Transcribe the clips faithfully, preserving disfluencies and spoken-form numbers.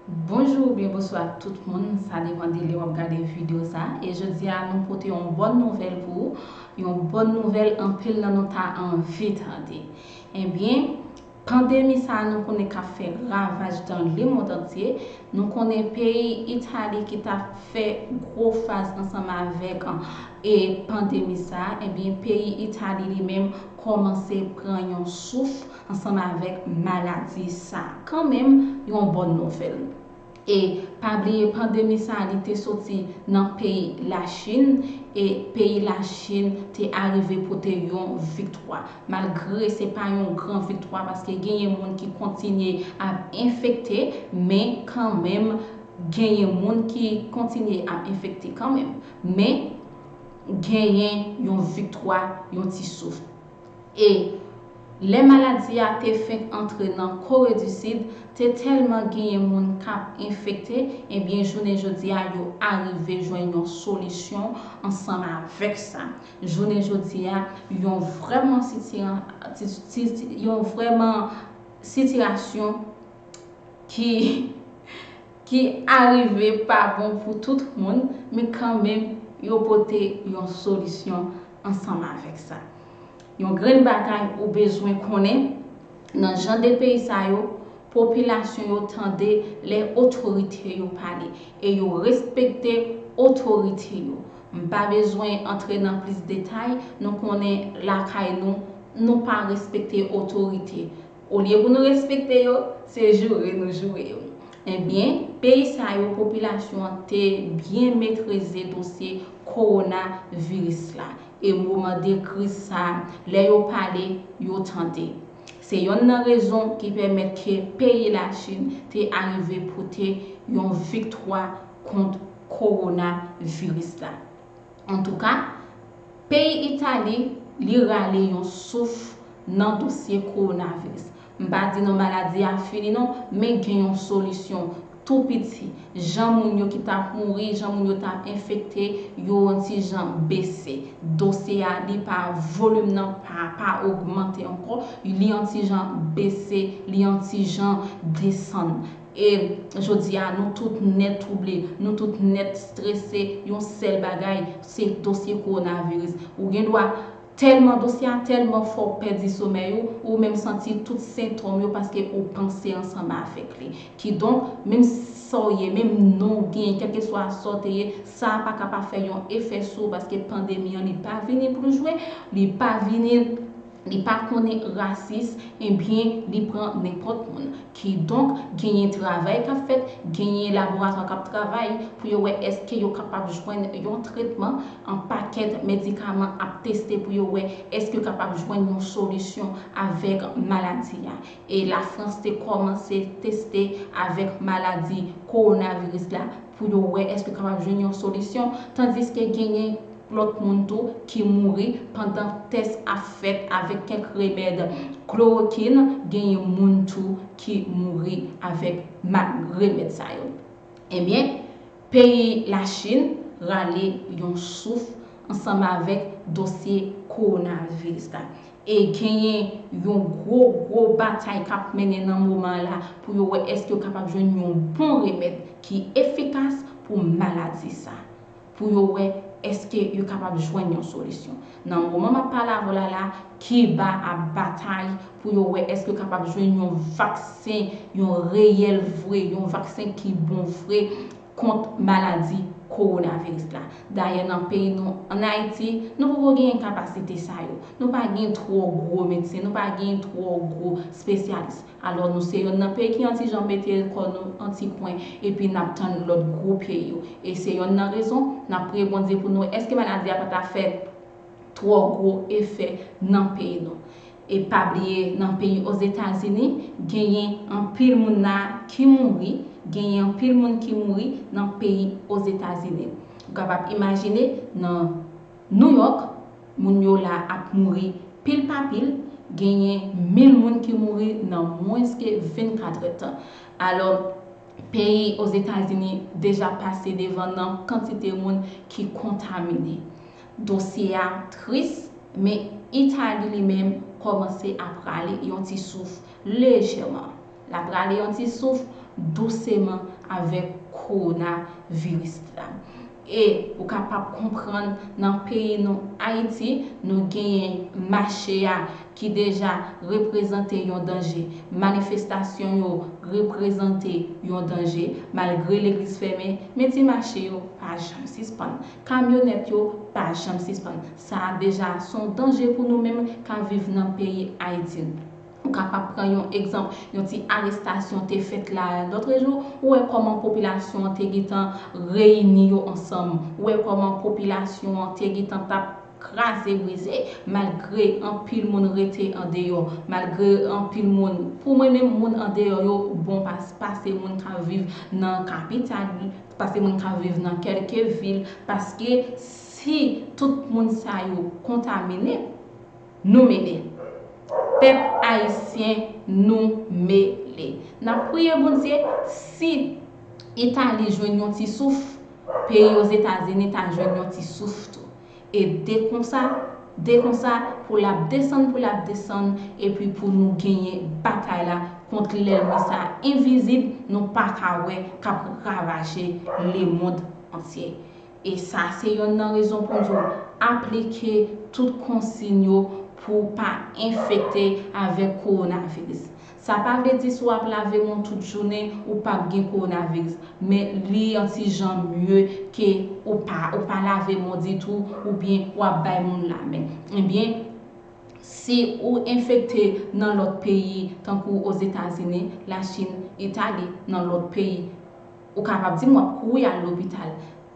Bonjou oubyen bonswa tout moun, sa depann de lè w ap gade videyo sa. E jodi a, nou pote yon bòn nouvèl pou ou, yon bòn nouvèl anpil nan nou ta anvi tande. Ebyen, pandemi sa a nou konnen k ap fè ravaj nan lemonn antye. Nou konnen peyi Itali ki t ap fè gwo faz ansanm avèk e pandemi sa a, ebyen peyi Itali li menm kòmanse pran yon souf ansanm avèk maladi sa a. Kanmenm, yon bòn nouvèl. E pa bliye pandemi sa a li te soti nan peyi Lachin, e peyi Lachin te arive pote yon viktwa. Malgre se pa yon gran viktwa paske genyen moun ki kontinye ap enfekte, men kanmenm genyen moun ki kontinye ap enfekte kanmenm. Men genyen yon viktwa, yon ti souf. E lè maladi a te fenk antre nan Kore di Sid, te tèlman genyen moun k ap enfekte, ebyen jounen jodi a yo arive jwenn yon solisyon ansanm avèk sa. Jounen jodi a, yon vrèman sitiran, ti- ti- ti- yon vrèman sitiyasyon ki ki arive pa bon pou tout moun, men kanmenm yo pote yon solisyon ansanm avèk sa. Yon grenn bagay ou bezwen konnen, nan jan de peyi sa yo, popilasyon yo tande lè otorite yo pale e yo respekte otorite yo. M pa bezwen antre nan plis detay, nou konnen lakay nou, nou pa respekte otorite. Olye pou nou respekte yo, se joure nou joure yo. Ebyen, peyi sa yo, popilasyon an te byen metrize dosye kowonaviris la. E moman de kriz sa, lè yo pale, yo tande. Se yonn nan rezon ki pèmèt ke peyi Lachin te arive pote yon viktwa kont kowonaviris la. Antouka, peyi Itali, li rale yon souf nan dosye kowonaviris. M pa di non maladi a fini non, men gen yon solisyon tou piti. Jan moun yo ki t ap mouri, jan moun yo t ap enfekte, yo yon ti jan bese. Dosye a, li pa, volim nan pa, pa ogmante ankò, li yon ti jan bese, li yon ti jan desann. E jodi a, nou tout nèt twouble, nou tout nèt strese, yon sèl bagay, se dosye kowonaviris. Ou gen dwa tèlman dosye a tèlman fò w pèdi somèy ou, ou menm santi tout sentòm yo paske ou panse ansanm avèk li. Kidonk, menm sa w ye, menm non w genyen, kèlkeswa sa w te ye, sa a pa ka pa fè yon efè sou ou paske pandemi an li pa vini pou l jwe, li pa vini li pa konnen rasis, ebyen, li pran nenpòt moun. Kidonk, genyen travay k ap fèt, genyen laboratwa k ap travay pou yo wè èske yo kapab jwenn yon tretman, yon pakèt medikaman ap teste pou yo wè èske yo kapab jwenn yon solisyon avèk maladi a. E Lafrans te kòmanse teste avèk maladi kowonaviris la pou yo wè èske yo kapab jwenn yon solisyon, tandiske genyen lòt moun tou ki mouri pandan tès ap fèt avèk kèk remèd klorokin, genyen moun tou ki mouri avèk remèd sa yo. Ebyen, peyi Lachin rale yon souf ansanm avèk dosye kowonaviris la. E genyen yon gwo, gwo batay k ap mennen nan moman la pou yo wè èske yo kapab jwenn yon bon remèd ki efikas pou maladi sa. Pou yo wè èske yo kapab jwenn yon solisyon. Nan moman m ap pale avè w la la, Kiba ap batay pou yo wè èske yo kapab jwenn yon vaksen, yon reyèl vre, yon vaksen ki bon vre kont maladi kowonaviris la. Dayè, nan peyi nou, ann Ayiti, nou poko genyen kapasite sa yo. Nou pa gen twò gwo medsen, nou pa gen twò gwo espesyalis. Alò, nou se yonn nan peyi ki yon ti jan mete kò nou an ti kwen, epi n ap tann lòt gwo peyi yo. E se yonn nan rezon n ap priye Bondye pou nou wè èske maladi a pa ta fè twò gwo efè nan peyi nou. E pa bliye, nan peyi Ozetazini, genyen anpil moun la ki mouri, genyen anpil moun ki mouri nan peyi Ozetazini. Ou kapab imajine, nan Nouyòk, moun yo la ap mouri pil pa pil, genyen mil moun ki mouri nan mwens ke vennkat èdtan. Alò, peyi Ozetazini deja pase devan nan kantite moun ki kontamine. Dosye a tris, men Itali li menm kòmanse ap rale yon ti souf lejèman. L ap rale yon ti souf, douseman avèk kowonaviris la. E ou kapab konprann nan peyi nou Ayiti, nou genyen mache a ki deja reprezante yon danje. Manifestasyon yo reprezante yon danje. Malgre legliz fèmen, men ti mache yo pa janm sispann. Kamyonèt yo pa janm sispann. Sa a deja se yon danje pou nou menm k ap viv nan peyi Ayiti. Ou kapab pran yon egzanp, yon ti arestasyon te fèt la lòtrejou, ou wè kòman popilasyon an te gentan reyini yo ansanm, ou wè kòman popilasyon an te gentan t ap kraze brize, malgre anpil moun rete andeyò, malgre anpil moun, pou mwen menm, moun andeyò yo bon pas, pase moun k ap viv nan kapital, pase moun k ap viv nan kèlke vil, paske si tout moun sa yo kontamine, nou mele. Pèp ayisyen, nou mele. N ap priye Bondye, si Itali jwenn yon ti souf, peyi Ozetazini ta jwenn yon ti souf tou. E de konsa, de konsa, pou l ap desann, pou l ap desann, epi pou nou genyen batay la kont lènmi sa envizib, nou pa ka wè, k ap ravaje lemonn antye. E sa se yonn nan rezon pou m di w aplike tout konsiy yo pou w pa enfekte avèk kowonaviris. Sa pa vle di si w ap lave men w tout jounen, ou p ap gen kowonaviris. Men li yon ti jan mye ke ou pa, ou pa lave men w ditou, oubyen w ap bay moun lamen. Ebyen, si ou enfekte nan lòt peyi, tankou Ozetazini, Lachin, Itali, nan lòt peyi, ou kapab di m w ap kouri al lopital.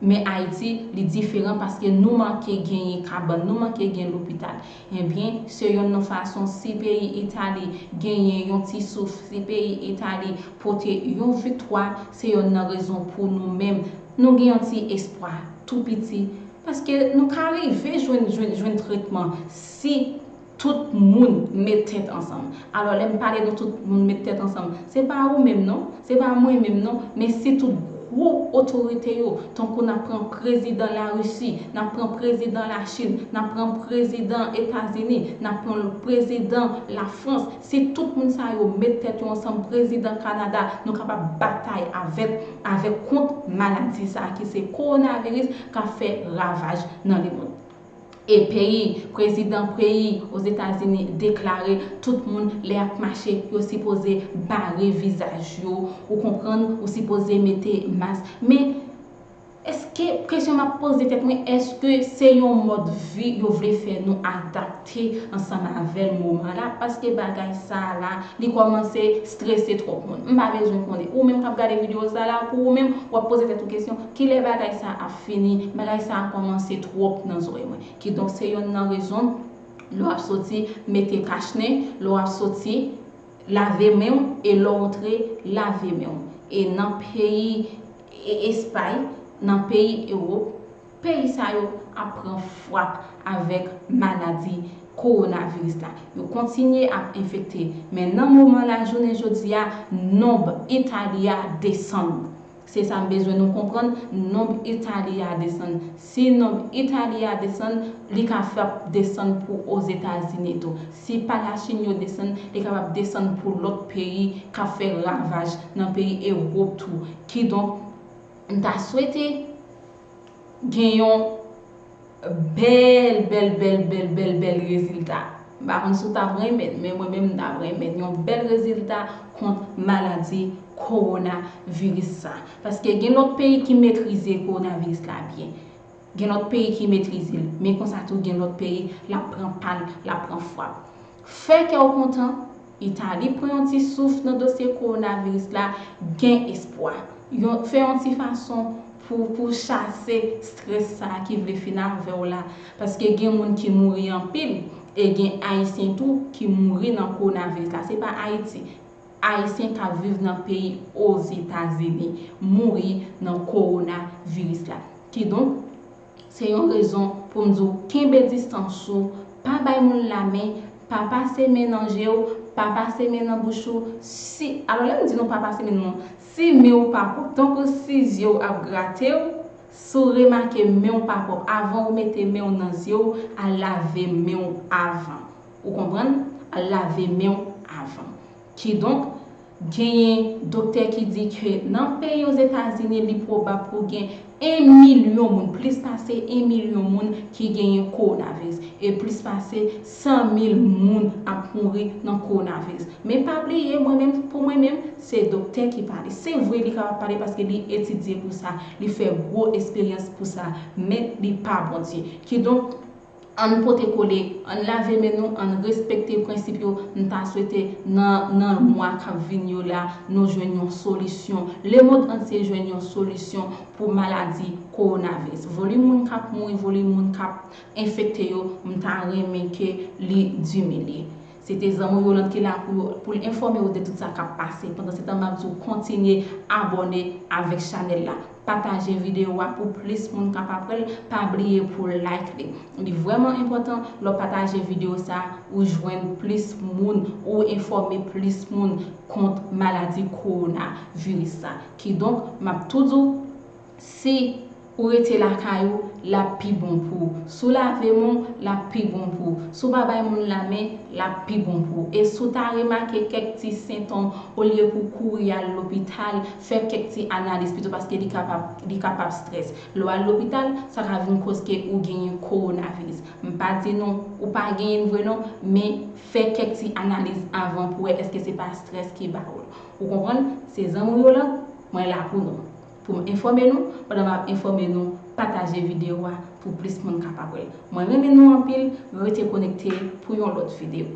Men Ayiti, li diferan paske nou manke genyen kabann, nou manke gen lopital. Ebyen, se yonn nan fason, si peyi Itali genyen yon ti souf, si peyi Itali pote yon viktwa, se yonn nan rezon pou nou menm, nou gen yon ti espwa tou piti. Paske nou ka rive jwenn, jwenn, jwenn tretman si tout moun met tèt ansanm. Alò, lè m pale de tout moun met tèt ansanm, se pa ou menm non, se pa mwen menm non, men si tout gwo otorite yo, tankou n ap pran prezidan Larisi, n ap pran prezidan Lachin, n ap pran prezidan Etazini, n ap pran prezidan Lafrans, si tout moun sa yo met tèt yo ansanm, prezidan Kanada, nou kapab batay avèk, avèk kont maladi sa a ki se kowonaviris k ap fè ravaj nan lemonn. E peyi, prezidan peyi Ozetazini deklare tout moun lè y ap mache, yo sipoze bare vizaj yo, ou konprann, ou sipoze mete mas. Men, èske, kesyon m ap poze tèt mwen, èske se yon mòd vi yo vle fè nou adapte ansanm avè l moman la? Paske bagay sa a la, li kòmanse strese twòp moun. M pa bezwen konnen. Ou menm k ap gade videyo sa a la, pou ou menm, w ap poze tèt ou kesyon, kilè bagay sa a ap fini? Bagay sa a kòmanse twòp nan zòrèy mwen. Kidonk, se yonn nan rezon, lè w ap soti, mete kachnen, lè w ap soti, lave men w, e lè w antre, lave men w. E nan peyi e, Espay, nan peyi Ewòp, peyi sa yo ap pran frap avèk maladi kowonaviris la. Yo kontinye ap enfekte, men nan moman la, jounen jodi a, nonb Itali a desann. Se sa m bezwen nou konprann, nonb Itali a desann. Si nonb Itali a desann, li ka frap desann pou Ozetazini tou. Si pa Lachin yo desann, li kapab desann pou lòt peyi k ap fè ravaj nan peyi Ewòp tou. Kidonk, m ta swete gen yon bèl, bèl, bèl, bèl, bèl, bèl rezilta. M pa konn si w t ap renmen l, men mwen menm m t ap renmen l. Yon bèl rezilta kont maladi kowonaviris sa. Paske gen lòt peyi ki metrize kowonaviris la byen. Gen lòt peyi ki metrize l. Men konsa tou, gen lòt peyi, l ap pran pa l, l ap pran frap. Fè kè w kontan, Itali pran yon ti souf nan dosye kowonaviris la, gen espwa. Yon, fè yon ti fason pou, pou chase strès sa a ki vle fin avè w la. Paske gen moun ki mouri anpil, e gen Ayisyen tou ki mouri nan kowonaviris la. Se pa Ayiti. Ayisyen k ap viv nan peyi Ozetazini mouri nan kowonaviris la. Kidonk, se yon rezon pou m di w kenbe distans ou, pa bay moun lamen, pa pase men nan je w, pa pase men nan bouch ou. Si, alò lè m di nou pa pase men nou, si men w pa pwòp, tankou si zye w ap grate w, si w remake men w pa pwòp, avan w mete men w nan zye w, al lave men w avan. Ou konprann? Al lave men w avan. Kidonk, Genyen doktè ki di ke nan peyi Ozetazini, li pwobab pou gen en milyon moun, plis pase en milyon moun ki genyen kowonaviris, e plis pase san mil moun ap mouri nan kowonaviris. Men pa bliye, mwen menm, pou mwen menm, se doktè ki pale. Se vre, li kapab pale paske li etidye pou sa, li fè gwo esperyans pou sa, men li pa Bondye. Kidonk, ann pote kole, ann lave men nou, ann respekte prensip yo. M ta swete nan, nan mwa k ap vin yo la, nou jwenn yon solisyon. Lemonn antye jwenn yon solisyon pou maladi kowonaviris. Volim moun k ap mouri, volim moun k ap enfekte yo, m ta renmen ke li diminye. Se te zanmi w Yolande ki la pou, pou l enfòme w de tout sa k ap pase. Pandan se tan, m ap di w kontinye abòne avèk chanèl la. Pataje videyo a pou plis moun kapab wè l. Pa bliye pou like li. Li vrèman enpòtan lè w pataje videyo sa, ou jwenn plis moun, ou enfòme plis moun kont maladi kowonaviris sa. Kidonk, m ap tou di w, si ou rete lakay ou, l ap pi bon pou ou. Si w lave men w, l ap pi bon pou ou. Si w pa bay moun lamen, l ap pi bon pou ou. E si w ta remake kèk ti sentòm, olye pou w kouri al lopital, fè kèk ti analiz pito, paske li kapab, li kapab strès. Lè w al lopital, sa ka vin koz ke ou genyen kowonaviris. M pa di nou ou pa genyen l vre non, men fè kèk ti analiz avan pou wè èske se pa strès ki ba ou l. Ou konprann? Se zanmi w Yolande, mwen la pou nou. Pou m enfòme nou, pandan m ap enfòme nou, pataje videyo a pou plis moun kapab wè l. Mwen renmen nou anpil, rete konekte pou yon lòt videyo.